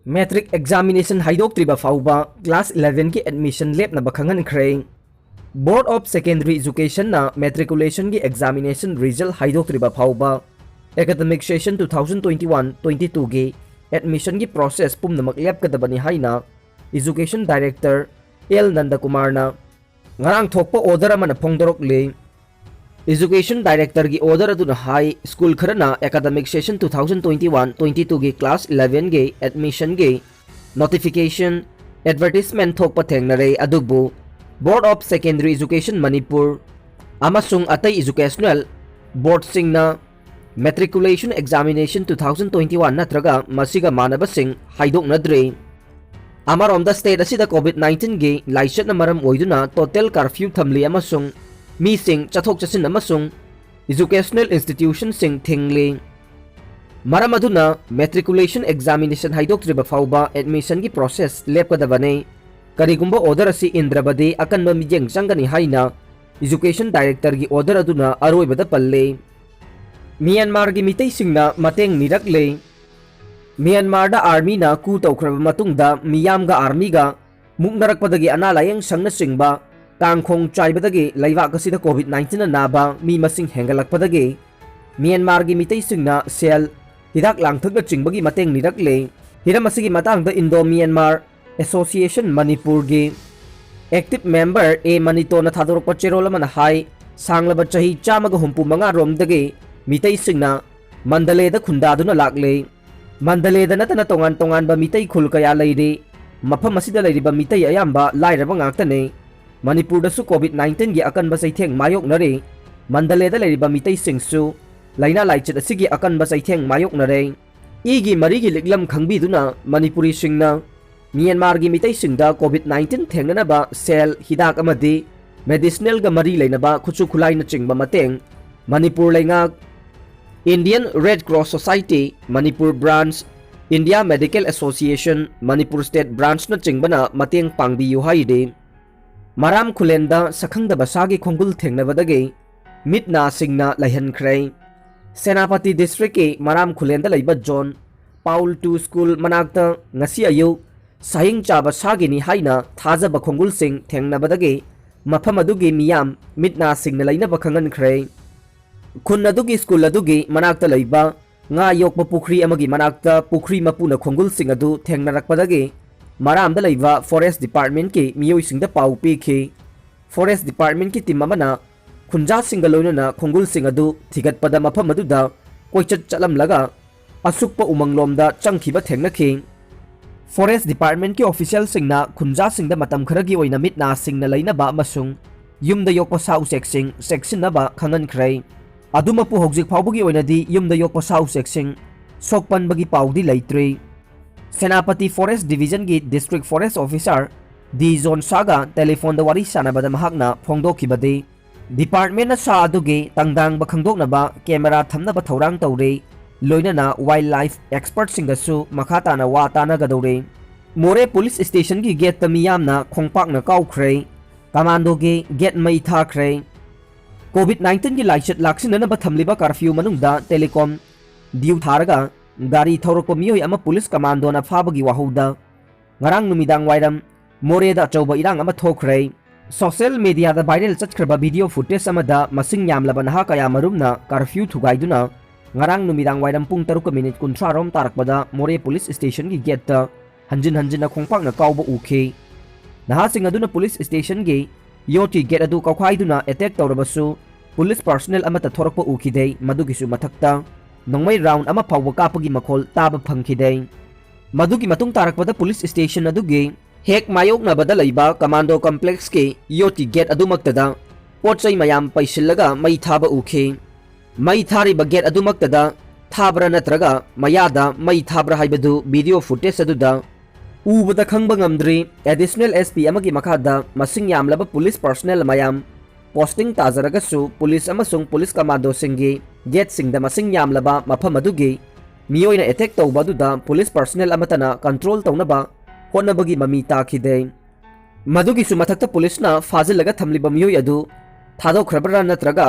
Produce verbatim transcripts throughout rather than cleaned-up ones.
Matric examination ꯍꯥꯏꯗꯣꯛꯇ꯭ꯔꯤꯕ ꯐꯥꯎꯕ class eleven ꯒꯤ admission ꯂꯦꯞꯅꯕ ꯈꯪꯍꯟꯈ꯭ꯔꯦ꯫ Board of Secondary Education ꯅ matriculation ꯒꯤ examination result ꯍꯥꯏꯗꯣꯛꯇ꯭ꯔꯤꯕ ꯐꯥꯎꯕ academic session two thousand twenty-one twenty-two ꯒꯤ admission ꯒꯤ process ꯄꯨꯝꯅꯃꯛ ꯂꯦꯞꯀꯗꯕꯅꯤ ꯍꯥꯏꯅ Education Director ꯑꯦꯜ ꯅꯟꯗꯀꯨꯃꯥꯔꯅ ꯉꯔꯥꯡ ꯊꯣꯛꯄ order ꯑꯃꯅ ꯐꯣꯡꯗꯣꯔꯛꯂꯤ꯫ Education Director ꯒꯤ order ꯑꯗꯨꯅ ꯍꯥꯏ, school ꯈꯔꯅ academic session two thousand twenty-one twenty-two ꯒꯤ class eleven ꯒꯤ admission ꯒꯤ notification, advertisement ꯊꯣꯛꯄ ꯊꯦꯡꯅꯔꯦ, ꯑꯗꯨꯕꯨ Board of Secondary Education Manipur ꯑꯃꯁꯨꯡ ꯑꯇꯩ educational board ꯁꯤꯡꯅ matriculation examination two thousand twenty-one ꯅꯠꯇ꯭ꯔꯒ ꯃꯁꯤꯒ ꯃꯥꯟꯅꯕꯁꯤꯡ ꯍꯥꯏꯗꯣꯛꯅꯗ꯭ꯔꯤ꯫ ꯑꯃꯔꯣꯝꯗ, state ꯑꯁꯤꯗ COVID nineteen ꯒꯤ ꯂꯥꯏꯆꯠꯅ ꯃꯔꯝ ꯑꯣꯏꯗꯨꯅ total curfew ꯊꯝꯂꯤ ꯑꯃꯁꯨꯡ ꯃꯤꯁꯤꯡ ꯆꯠꯊꯣꯛ ꯆꯠꯁꯤꯟ ꯑꯃꯁꯨꯡ educational institution ꯁꯤꯡ ꯊꯤꯡꯂꯤ꯫ ꯃꯔꯝ ꯑꯗꯨꯅ matriculation examination ꯍꯥꯏꯗꯣꯛꯇ꯭ꯔꯤꯕ ꯐꯥꯎꯕ admission ꯒꯤ process ꯂꯦꯞꯀꯗꯕꯅꯤ꯫ ꯀꯔꯤꯒꯨꯝꯕ order ꯑꯁꯤ ꯏꯟꯗ꯭ꯔꯕꯗꯤ ꯑꯀꯟꯕ ꯃꯤꯠꯌꯦꯡ ꯆꯪꯒꯅꯤ ꯍꯥꯏꯅ Education Director ꯒꯤ order ꯑꯗꯨꯅ ꯑꯔꯣꯏꯕꯗ ꯄꯜꯂꯤ꯫ ꯃ꯭ꯌꯥꯟꯃꯥꯔꯒꯤ ꯃꯤꯇꯩꯁꯤꯡꯅ ꯃꯇꯦꯡ ꯅꯤꯔꯛꯂꯦ꯫ ꯃ꯭ꯌꯥꯟꯃꯥꯔꯗ army ꯅ coup ꯇꯧꯈ꯭ꯔꯕ ꯃꯇꯨꯡꯗ ꯃꯤꯌꯥꯝꯒ army ꯒ ꯃꯨꯛꯅꯔꯛꯄꯗꯒꯤ ꯑꯅꯥ ꯂꯥꯌꯦꯡ ꯁꯪꯅꯆꯤꯡꯕ ꯀꯥꯡꯈꯣꯡ ꯆꯥꯏꯕꯗꯒꯤ ꯂꯩꯕꯥꯛ ꯑꯁꯤꯗ COVID nineteen ꯅ ꯅꯥꯕ ꯃꯤ ꯃꯁꯤꯡ ꯍꯦꯟꯒꯠꯂꯛꯄꯗꯒꯤ ꯃ꯭ꯌꯥꯟꯃꯥꯔꯒꯤ ꯃꯤꯇꯩꯁꯤꯡꯅ ꯁꯦꯜ, ꯍꯤꯗꯥꯛ ꯂꯥꯡꯊꯛꯅꯆꯤꯡꯕꯒꯤ ꯃꯇꯦꯡ ꯅꯤꯔꯛꯂꯦ꯫ ꯍꯤꯔꯝ ꯑꯁꯤꯒꯤ ꯃꯇꯥꯡꯗ Indo Myanmar Association ꯃꯅꯤꯄꯨꯔꯒꯤ active member ꯑꯦ ꯃꯅꯤꯇꯣꯟꯅ ꯊꯥꯗꯣꯔꯛꯄ ꯆꯦꯔꯣꯜ ꯑꯃꯅ ꯍꯥꯏ, ꯁꯥꯡꯂꯕ ꯆꯍꯤ ꯆꯥꯝꯃꯒ ꯍꯨꯝꯐꯨ ꯃꯉꯥ ꯔꯣꯝꯗꯒꯤ ꯃꯤꯇꯩꯁꯤꯡꯅ ꯃꯟꯗꯂꯦꯗ ꯈꯨꯟꯗꯥꯗꯨꯅ ꯂꯥꯛꯂꯤ꯫ ꯃꯟꯗꯂꯦꯗ ꯅꯠꯇꯅ ꯇꯣꯉꯥꯟ ꯇꯣꯉꯥꯟꯕ ꯃꯤꯇꯩ ꯈꯨꯜ ꯀꯌꯥ ꯂꯩꯔꯤ꯫ ꯃꯐꯝ ꯑꯁꯤꯗ ꯂꯩꯔꯤꯕ ꯃꯤꯇꯩ ꯑꯌꯥꯝꯕ ꯂꯥꯏꯔꯕ ꯉꯥꯛꯇꯅꯤ꯫ ꯃꯅꯤꯄꯨꯔꯗꯁꯨ COVID nineteen ꯒꯤ ꯑꯀꯟꯕ ꯆꯩꯊꯦꯡ ꯃꯥꯌꯣꯛꯅꯔꯤ꯫ ꯃꯟꯗꯂꯦꯗ ꯂꯩꯔꯤꯕ ꯃꯤꯇꯩꯁꯤꯡꯁꯨ ꯂꯥꯏꯅꯥ ꯂꯥꯏꯆꯠ ꯑꯁꯤꯒꯤ ꯑꯀꯟꯕ ꯆꯩꯊꯦꯡ ꯃꯥꯌꯣꯛꯅꯔꯦ꯫ ꯏꯒꯤ ꯃꯔꯤꯒꯤ ꯂꯤꯛꯂꯝ ꯈꯪꯕꯤꯗꯨꯅ ꯃꯅꯤꯄꯨꯔꯤꯁꯤꯡꯅ ꯃ꯭ꯌꯥꯟꯃꯥꯔꯒꯤ ꯃꯤꯇꯩꯁꯤꯡꯗ COVID nineteen ꯊꯦꯡꯅꯅꯕ ꯁꯦꯜ, ꯍꯤꯗꯥꯛ ꯑꯃꯗꯤ medicinal ꯒ ꯃꯔꯤ ꯂꯩꯅꯕ ꯈꯨꯠꯁꯨ ꯈꯨꯠꯂꯥꯏꯅꯆꯤꯡꯕ ꯃꯇꯦꯡ ꯃꯅꯤꯄꯨꯔ ꯂꯩꯉꯥꯛ, Indian Red Cross Society, Manipur Branch, India Medical Association, Manipur State Branch ꯅꯆꯤꯡꯕꯅ ꯃꯇꯦꯡ ꯄꯥꯡꯕꯤꯌꯨ ꯍꯥꯏꯔꯤ꯫ ꯃꯔꯥꯝ ꯈꯨꯂꯦꯟꯗ ꯁꯛꯈꯪꯗꯕ ꯁꯥꯒꯤ ꯈꯣꯡꯒꯨꯜ ꯊꯦꯡꯅꯕꯗꯒꯤ ꯃꯤꯠ ꯅꯥ ꯁꯤꯡꯅ ꯂꯩꯍꯟꯈ꯭ꯔꯦ꯫ ꯁꯦꯅꯥꯄꯇꯤ district ꯀꯤ ꯃꯔꯥꯝ ꯈꯨꯂꯦꯟꯗ ꯂꯩꯕ ꯖꯣꯟ ꯄꯥꯎꯜ ꯇꯨ ꯁ꯭ꯀꯨꯜ ꯃꯅꯥꯛꯇ ꯉꯁꯤ ꯑꯌꯨꯛ ꯁꯥꯍꯤꯡ ꯆꯥꯕ ꯁꯥꯒꯤꯅꯤ ꯍꯥꯏꯅ ꯊꯥꯖꯕ ꯈꯣꯡꯒꯨꯜꯁꯤꯡ ꯊꯦꯡꯅꯕꯗꯒꯤ ꯃꯐꯝ ꯑꯗꯨꯒꯤ ꯃꯤꯌꯥꯝ ꯃꯤꯠ ꯅꯥ ꯁꯤꯡꯅ ꯂꯩꯅꯕ ꯈꯪꯍꯟꯈ꯭ꯔꯦ꯫ ꯈꯨꯟ ꯑꯗꯨꯒꯤ ꯁ꯭ꯀꯨꯜ ꯑꯗꯨꯒꯤ ꯃꯅꯥꯛꯇ ꯂꯩꯕ ꯉꯥ ꯌꯣꯛꯄ ꯄꯨꯈ꯭ꯔꯤ ꯑꯃꯒꯤ ꯃꯅꯥꯛꯇ ꯄꯨꯈ꯭ꯔꯤ ꯃꯄꯨꯅ ꯈꯣꯡꯒꯨꯜꯁꯤꯡ ꯑꯗꯨ ꯊꯦꯡꯅꯔꯛꯄꯗꯒꯤ ꯃꯔꯥꯝꯗ ꯂꯩꯕ ꯐꯣꯔꯦꯁ ꯗꯤꯄꯥꯔꯠꯃꯦꯟꯠꯀꯤ ꯃꯤꯑꯣꯏꯁꯤꯡꯗ ꯄꯥꯎ ꯄꯤꯈꯤ꯫ ꯐꯣꯔꯦꯁ ꯗꯤꯄꯥꯔꯠꯃꯦꯟꯠꯀꯤ ꯇꯤꯝ ꯑꯃꯅ ꯈꯨꯟꯖꯥꯁꯤꯡꯒ ꯂꯣꯏꯅꯅ ꯈꯣꯡꯒꯨꯜꯁꯤꯡ ꯑꯗꯨ ꯊꯤꯒꯠꯄꯗ ꯃꯐꯝ ꯑꯗꯨꯗ ꯀꯣꯏꯆꯠ ꯆꯠꯂꯝꯂꯒ ꯑꯁꯨꯛꯄ ꯎꯃꯪꯂꯣꯝꯗ ꯆꯪꯈꯤꯕ ꯊꯦꯡꯅꯈꯤ꯫ ꯐꯣꯔꯦꯁ ꯗꯤꯄꯥꯔꯠꯃꯦꯟꯠꯀꯤ ꯑꯣꯐꯤꯁꯤꯌꯦꯜꯁꯤꯡꯅ ꯈꯨꯟꯖꯥꯁꯤꯡꯗ ꯃꯇꯝ ꯈꯔꯒꯤ ꯑꯣꯏꯅ ꯃꯤꯠ ꯅꯥ ꯁꯤꯡꯅ ꯂꯩꯅꯕ ꯑꯃꯁꯨꯡ ꯌꯨꯝꯗ ꯌꯣꯛꯄ ꯁꯥ ꯎꯆꯦꯛꯁꯤꯡ ꯆꯦꯛꯁꯤꯟꯅꯕ ꯈꯪꯍꯟꯈ꯭ꯔꯦ꯫ ꯑꯗꯨꯃꯛꯄꯨ ꯍꯧꯖꯤꯛ ꯐꯥꯎꯕꯒꯤ ꯑꯣꯏꯅꯗꯤ ꯌꯨꯝꯗ ꯌꯣꯛꯄ ꯁꯥ ꯎꯆꯦꯛꯁꯤꯡ ꯁꯣꯛꯄꯟꯕꯒꯤ ꯄꯥꯎꯗꯤ ꯂꯩꯇ꯭ꯔꯤ꯫ ꯁꯦꯅꯥꯄꯇꯤ ꯐꯣꯔꯦꯁ ꯗꯤꯕꯤꯖꯟꯒꯤ ꯗꯤꯁꯇ꯭ꯔꯤꯛ ꯐꯣꯔꯦꯁ ꯑꯣꯐꯤꯁꯥꯔ ꯗꯤ ꯖꯣꯟꯁꯥꯒ ꯇꯦꯂꯤꯐꯣꯟꯗ ꯋꯥꯔꯤ ꯁꯥꯟꯅꯕꯗ ꯃꯍꯥꯛꯅ ꯐꯣꯡꯗꯣꯛꯈꯤꯕꯗꯤ, ꯗꯤꯄꯥꯔꯠꯃꯦꯟꯠꯅ ꯁꯥ ꯑꯗꯨꯒꯤ ꯇꯪꯗꯥꯡꯕ ꯈꯪꯗꯣꯛꯅꯕ ꯀꯦꯃꯦꯔꯥ ꯊꯝꯅꯕ ꯊꯧꯔꯥꯡ ꯇꯧꯔꯤ꯫ ꯂꯣꯏꯅꯅ ꯋꯥꯏꯜꯗ ꯂꯥꯏꯐ ꯑꯦꯛꯁꯄꯔꯠꯁꯤꯡꯒꯁꯨ ꯃꯈꯥ ꯇꯥꯅ ꯋꯥ ꯇꯥꯅꯒꯗꯧꯔꯤ꯫ ꯃꯣꯔꯦ ꯄꯨꯂꯤꯁ ꯁ꯭ꯇꯦꯁꯟꯒꯤ ꯒꯦꯠꯇ ꯃꯤꯌꯥꯝꯅ ꯈꯣꯡꯄꯥꯛꯅ ꯀꯥꯎꯈ꯭ꯔꯦ꯫ ꯀꯃꯥꯟꯗꯣꯒꯤ ꯒꯦꯠ ꯃꯩ ꯊꯥꯈ꯭ꯔꯦ꯫ ꯀꯣꯚꯤꯗ ꯅꯥꯏꯟꯇꯤꯟꯒꯤ ꯂꯥꯏꯆꯠ ꯂꯥꯛꯁꯤꯟꯅꯅꯕ ꯊꯝꯂꯤꯕ ꯀꯔꯐ꯭ꯌꯨ ꯃꯅꯨꯡꯗ ꯇꯦꯂꯤꯀꯣꯝ ꯗ꯭ꯌꯨ ꯊꯥꯔꯒ ꯒꯥꯔꯤ ꯊꯧꯔꯛꯄ ꯃꯤꯑꯣꯏ ꯑꯃ ꯄꯨꯂꯤꯁ ꯀꯃꯥꯟꯗꯣꯅ ꯐꯥꯕꯒꯤ ꯋꯥꯍꯧꯗ ꯉꯔꯥꯡ ꯅꯨꯃꯤꯗꯥꯡ ꯋꯥꯏꯔꯝ ꯃꯣꯔꯦꯗ ꯑꯆꯧꯕ ꯏꯔꯥꯡ ꯑꯃ ꯊꯣꯛꯈ꯭ꯔꯦ꯫ ꯁꯣꯁꯤꯌꯦꯜ ꯃꯤꯗꯤꯌꯥꯗ ꯚꯥꯏꯔꯦꯜ ꯆꯠꯈ꯭ꯔꯕ ꯚꯤꯗꯤꯑꯣ ꯐꯨꯇꯦꯖ ꯑꯃꯗ ꯃꯁꯤꯡ ꯌꯥꯝꯂꯕ ꯅꯍꯥ ꯀꯌꯥ ꯃꯔꯨꯝꯅ ꯀꯔꯐ꯭ꯌꯨ ꯊꯨꯒꯥꯏꯗꯨꯅ ꯉꯔꯥꯡ ꯅꯨꯃꯤꯗꯥꯡ ꯋꯥꯏꯔꯝ ꯄꯨꯡ ꯇꯔꯨꯛꯀ ꯃꯤꯅꯤꯠ ꯀꯨꯟꯊ꯭ꯔꯥ ꯔꯣꯝ ꯇꯥꯔꯛꯄꯗ ꯃꯣꯔꯦ ꯄꯨꯂꯤꯁ ꯁ꯭ꯇꯦꯁꯟꯒꯤ ꯒꯦꯠꯇ ꯍꯟꯖꯤꯟ ꯍꯟꯖꯤꯟꯅ ꯈꯣꯡꯄꯥꯛꯅ ꯀꯥꯎꯕ ꯎꯈꯤ꯫ ꯅꯍꯥꯁꯤꯡ ꯑꯗꯨꯅ ꯄꯨꯂꯤꯁ ꯁ꯭ꯇꯦꯁꯟꯒꯤ ꯌꯣꯠꯀꯤ ꯒꯦꯠ ꯑꯗꯨ ꯀꯥꯎꯈꯥꯏꯗꯨꯅ ꯑꯦꯇꯦꯛ ꯇꯧꯔꯕꯁꯨ, ꯄꯨꯂꯤꯁ ꯄꯥꯔꯁꯣꯅꯦꯜ ꯑꯃꯠꯇ ꯊꯣꯔꯛꯄ ꯎꯈꯤꯗꯦ꯫ ꯃꯗꯨꯒꯤꯁꯨ ꯃꯊꯛꯇ ꯅꯣꯡꯃꯩ ꯔꯥꯎꯟ ꯑꯃ ꯐꯥꯎꯕ ꯀꯥꯞꯄꯒꯤ ꯃꯈꯣꯜ ꯇꯥꯕ ꯐꯪꯈꯤꯗꯦ꯫ ꯃꯗꯨꯒꯤ ꯃꯇꯨꯡ ꯇꯥꯔꯛꯄꯗ ꯄꯨꯂꯤꯁ ꯁ꯭ꯇꯦꯁꯟ ꯑꯗꯨꯒꯤ ꯍꯦꯛ ꯃꯥꯌꯣꯛꯅꯕꯗ ꯂꯩꯕ ꯀꯃꯥꯟꯗꯣ ꯀꯝꯄ꯭ꯂꯦꯛꯁꯀꯤ ꯌꯣꯠꯀꯤ ꯒꯦꯠ ꯑꯗꯨꯃꯛꯇꯗ ꯄꯣꯠ ꯆꯩ ꯃꯌꯥꯝ ꯄꯩꯁꯤꯜꯂꯒ ꯃꯩ ꯊꯥꯕ ꯎꯈꯤ꯫ ꯃꯩ ꯊꯥꯔꯤꯕ ꯒꯦꯠ ꯑꯗꯨꯃꯛꯇꯗ ꯊꯥꯕ꯭ꯔꯥ ꯅꯠꯇ꯭ꯔꯒ ꯃꯌꯥꯗ ꯃꯩ ꯊꯥꯕ꯭ꯔꯥ ꯍꯥꯏꯕꯗꯨ ꯚꯤꯗꯤꯑꯣ ꯐꯨꯇꯦꯖ ꯑꯗꯨꯗ ꯎꯕꯗ ꯈꯪꯕ ꯉꯝꯗ꯭ꯔꯤ꯫ ꯑꯦꯗꯤꯁꯅꯦꯜ ꯑꯦꯁ ꯄꯤ ꯑꯃꯒꯤ ꯃꯈꯥꯗ ꯃꯁꯤꯡ ꯌꯥꯝꯂꯕ ꯄꯨꯂꯤꯁ ꯄꯥꯔꯁꯣꯅꯦꯜ ꯃꯌꯥꯝ ꯄꯣꯁꯇꯤꯡ ꯇꯥꯖꯔꯒꯁꯨ, ꯄꯨꯂꯤꯁ ꯑꯃꯁꯨꯡ ꯄꯨꯂꯤꯁ ꯀꯃꯥꯟꯗꯣꯁꯤꯡꯒꯤ ꯒꯦꯠꯁꯤꯡꯗ ꯃꯁꯤꯡ ꯌꯥꯝꯂꯕ ꯃꯐꯝ ꯑꯗꯨꯒꯤ ꯃꯤꯑꯣꯏꯅ ꯑꯦꯇꯦꯛ ꯇꯧꯕ ꯑꯗꯨꯗ ꯄꯨꯂꯤꯁ ꯄꯥꯔꯁꯣꯅꯦꯜ ꯑꯃꯠꯇꯅ ꯀꯟꯇ꯭ꯔꯣꯜ ꯇꯧꯅꯕ ꯍꯣꯠꯅꯕꯒꯤ ꯃꯃꯤ ꯇꯥꯈꯤꯗꯦ꯫ ꯃꯗꯨꯒꯤꯁꯨ ꯃꯊꯛꯇ ꯄꯨꯂꯤꯁꯅ ꯐꯥꯖꯤꯜꯂꯒ ꯊꯝꯂꯤꯕ ꯃꯤꯑꯣꯏ ꯑꯗꯨ ꯊꯥꯗꯣꯛꯈ꯭ꯔꯕ꯭ꯔꯥ ꯅꯠꯇ꯭ꯔꯒ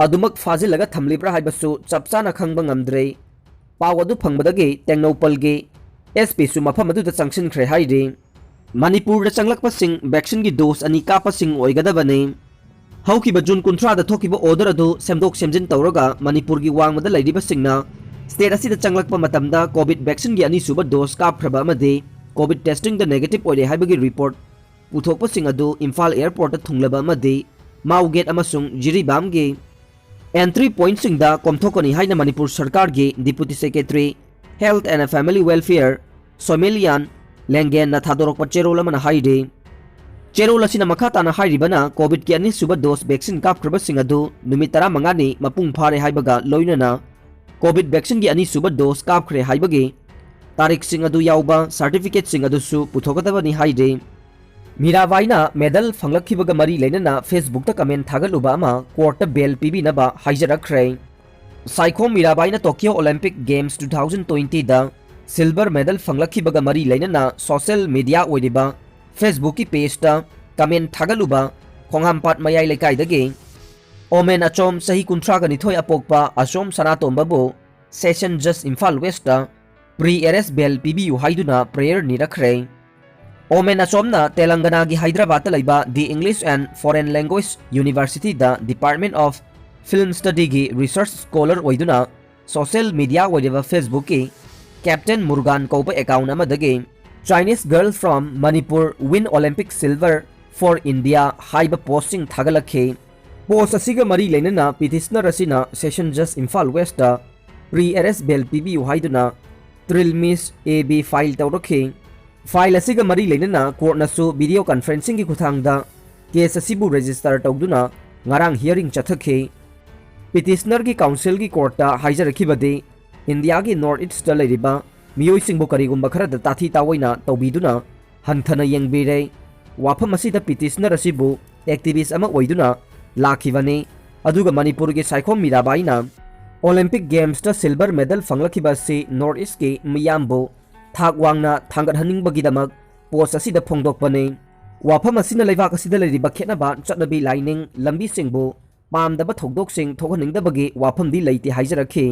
ꯑꯗꯨꯃꯛ ꯐꯥꯖꯤꯜꯂꯒ ꯊꯝꯂꯤꯕ꯭ꯔꯥ ꯍꯥꯏꯕꯁꯨ ꯆꯞ ꯆꯥꯅ ꯈꯪꯕ ꯉꯝꯗ꯭ꯔꯤ꯫ ꯄꯥꯎ ꯑꯗꯨ ꯐꯪꯕꯗꯒꯤ ꯇꯦꯡꯅꯧꯄꯜꯒꯤ SP ꯁꯨ ꯃꯐꯝ ꯑꯗꯨꯗ ꯆꯪꯁꯤꯟꯈ꯭ꯔꯦ ꯍꯥꯏꯔꯤ꯫ ꯃꯅꯤꯄꯨꯔꯗ ꯆꯪꯂꯛꯄꯁꯤꯡ vaccine ꯒꯤ dose ꯑꯅꯤ ꯀꯥꯞꯄꯁꯤꯡ ꯑꯣꯏꯒꯗꯕꯅꯤ꯫ ꯍꯧꯈꯤꯕ ꯖꯨꯟ ꯀꯨꯟꯊ꯭ꯔꯥꯗ ꯊꯣꯛꯈꯤꯕ order ꯑꯗꯨ ꯁꯦꯝꯗꯣꯛ ꯁꯦꯝꯖꯤꯟ ꯇꯧꯔꯒ ꯃꯅꯤꯄꯨꯔꯒꯤ ꯋꯥꯡꯃꯗ ꯂꯩꯔꯤꯕꯁꯤꯡꯅ state ꯑꯁꯤꯗ ꯆꯪꯂꯛꯄ ꯃꯇꯝꯗ COVID vaccine ꯒꯤ ꯑꯅꯤꯁꯨꯕ dose ꯀꯥꯞꯈ꯭ꯔꯕ ꯑꯃꯗꯤ COVID testing ꯗ negative ꯑꯣꯏꯔꯦ ꯍꯥꯏꯕꯒꯤ report ꯄꯨꯊꯣꯛꯄꯁꯤꯡ ꯑꯗꯨ ꯏꯝꯐꯥꯜ airport ꯇ ꯊꯨꯡꯂꯕ ꯑꯃꯗꯤ ꯃꯥꯎ gate ꯑꯃꯁꯨꯡ ꯖꯤꯔꯤꯕꯥꯝꯒꯤ entry point ꯁꯤꯡꯗ ꯀꯣꯝꯊꯣꯛꯀꯅꯤ ꯍꯥꯏꯅ ꯃꯅꯤꯄꯨꯔ ꯁꯔꯀꯥꯔꯒꯤ Deputy Secretary Health and Family Welfare ꯁꯣꯃꯦꯂꯤꯌꯥꯟ ꯂꯦꯡꯒꯦꯟꯅ ꯊꯥꯗꯣꯔꯛꯄ ꯆꯦꯔꯣꯜ ꯑꯃꯅ ꯍꯥꯏꯔꯤ꯫ ꯆꯦꯔꯣꯜ ꯑꯁꯤꯅ ꯃꯈꯥ ꯇꯥꯅ ꯍꯥꯏꯔꯤꯕꯅ, COVID ꯀꯤ ꯑꯅꯤꯁꯨꯕ dose vaccine ꯀꯥꯞꯈ꯭ꯔꯕꯁꯤꯡ ꯑꯗꯨ ꯅꯨꯃꯤꯠ ꯇꯔꯥꯃꯉꯥꯅꯤ ꯃꯄꯨꯡ ꯐꯥꯔꯦ ꯍꯥꯏꯕꯒ ꯂꯣꯏꯅꯅ COVID vaccine ꯒꯤ ꯑꯅꯤꯁꯨꯕ dose ꯀꯥꯞꯈ꯭ꯔꯦ ꯍꯥꯏꯕꯒꯤ ꯇꯥꯔꯤꯛꯁꯤꯡ ꯑꯗꯨ ꯌꯥꯎꯕ certificate ꯁꯤꯡ ꯑꯗꯨꯁꯨ ꯄꯨꯊꯣꯛꯀꯗꯕꯅꯤ ꯍꯥꯏꯔꯤ꯫ ꯃꯤꯔꯥꯕꯥꯏꯅ medal ꯐꯪꯂꯛꯈꯤꯕꯒ ꯃꯔꯤ ꯂꯩꯅꯅ Facebook ꯇ comment ꯊꯥꯒꯠꯂꯨꯕ ꯑꯃ court ꯇ bail ꯄꯤꯕꯤꯅꯕ ꯍꯥꯏꯖꯔꯛꯈ꯭ꯔꯦ꯫ Saikhom ꯃꯤꯔꯥꯕꯥꯏꯅ Tokyo Olympic Games two thousand twenty ꯗ silver medal ꯐꯪꯂꯛꯈꯤꯕꯒ ꯃꯔꯤ ꯂꯩꯅꯅ social media ꯑꯣꯏꯔꯤꯕ Facebook ꯀꯤ page ꯇ comment ꯊꯥꯒꯠꯂꯨꯕ ꯈꯣꯡꯍꯥꯝꯄꯥꯠ ꯃꯌꯥꯏ ꯂꯩꯀꯥꯏꯗꯒꯤ ꯑꯣꯃꯦꯟ ꯑꯆꯣꯝ, ꯆꯍꯤ ꯀꯨꯟꯊ꯭ꯔꯥꯒ ꯅꯤꯊꯣꯏ ꯑꯄꯣꯛꯄ ꯑꯆꯣꯝ ꯁꯅꯥꯇꯣꯝꯕꯕꯨ Session Judge ꯏꯝꯐꯥꯜ West ꯇ pre arrest bail ꯄꯤꯕꯤꯌꯨ ꯍꯥꯏꯗꯨꯅ prayer ꯅꯤꯔꯛꯈ꯭ꯔꯦ꯫ ꯑꯣꯃꯦꯟ ꯑꯆꯣꯝꯅ ꯇꯦꯂꯪꯒꯅꯥꯒꯤ ꯍꯥꯏꯗ꯭ꯔꯕꯥꯗꯇ ꯂꯩꯕ The English and Foreign Language University the Department of Film Study ꯒꯤ research scholar ꯑꯣꯏꯗꯨꯅ social media ꯑꯣꯏꯔꯤꯕ Facebook ꯀꯤ Captain Murugan ꯀꯧꯕ account ꯑꯃꯗꯒꯤ Chinese girl from Manipur win Olympic silver for India ꯍꯥꯏꯕ post ꯁꯤꯡ ꯊꯥꯒꯠꯂꯛꯈꯤ꯫ Post ꯑꯁꯤꯒ ꯃꯔꯤ ꯂꯩꯅꯅ petitioner ꯑꯁꯤꯅ Session Judge ꯏꯝꯐꯥꯜ West ꯇ pre arrest bail ꯄꯤꯕꯤꯌꯨ ꯍꯥꯏꯗꯨꯅ Trilmish A B file ꯇꯧꯔꯛꯈꯤ꯫ File ꯑꯁꯤꯒ ꯃꯔꯤ ꯂꯩꯅꯅ court ꯅꯁꯨ video conferencing ꯒꯤ ꯈꯨꯠꯊꯥꯡꯗ case ꯑꯁꯤꯕꯨ register ꯇꯧꯗꯨꯅ ꯉꯔꯥꯡ hearing ꯆꯠꯊꯈꯤ꯫ Petitioner ꯒꯤ counsel ꯒꯤ court ꯇ ꯍꯥꯏꯖꯔꯛꯈꯤꯕꯗꯤ, ꯏꯟꯗꯤꯌꯥꯒꯤ North East ꯇ ꯂꯩꯔꯤꯕ ꯃꯤꯑꯣꯏꯁꯤꯡꯕꯨ ꯀꯔꯤꯒꯨꯝꯕ ꯈꯔꯗ ꯇꯥꯊꯤ ꯇꯥꯑꯣꯏꯅ ꯇꯧꯕꯤꯗꯨꯅ ꯍꯟꯊꯅ ꯌꯦꯡꯕꯤꯔꯦ꯫ ꯋꯥꯐꯝ ꯑꯁꯤꯗ petitioner ꯑꯁꯤꯕꯨ activist ꯑꯃ ꯑꯣꯏꯗꯨꯅ ꯂꯥꯛꯈꯤꯕꯅꯤ, ꯑꯗꯨꯒ ꯃꯅꯤꯄꯨꯔꯒꯤ ꯁꯥꯏꯈꯣꯝ ꯃꯤꯔꯥꯕꯥꯏꯅ Olympic Games ꯇ silver medal ꯐꯪꯂꯛꯈꯤꯕ ꯑꯁꯤ North East ꯀꯤ ꯃꯤꯌꯥꯝꯕꯨ ꯊꯥꯛ ꯋꯥꯡꯅ ꯊꯥꯡꯒꯠꯍꯟꯅꯤꯡꯕꯒꯤꯗꯃꯛ post ꯑꯁꯤꯗ ꯐꯣꯡꯗꯣꯛꯄꯅꯤ꯫ ꯋꯥꯐꯝ ꯑꯁꯤꯅ ꯂꯩꯕꯥꯛ ꯑꯁꯤꯗ ꯂꯩꯔꯤꯕ ꯈꯦꯠꯅꯕ ꯆꯠꯅꯕꯤ, ꯂꯥꯏꯅꯤꯡ, ꯂꯝꯕꯤꯁꯤꯡꯕꯨ ꯄꯥꯝꯗꯕ ꯊꯧꯗꯣꯛꯁꯤꯡ ꯊꯣꯛꯍꯟꯅꯤꯡꯗꯕꯒꯤ ꯋꯥꯐꯝꯗꯤ ꯂꯩꯇꯦ ꯍꯥꯏꯖꯔꯛꯈꯤ꯫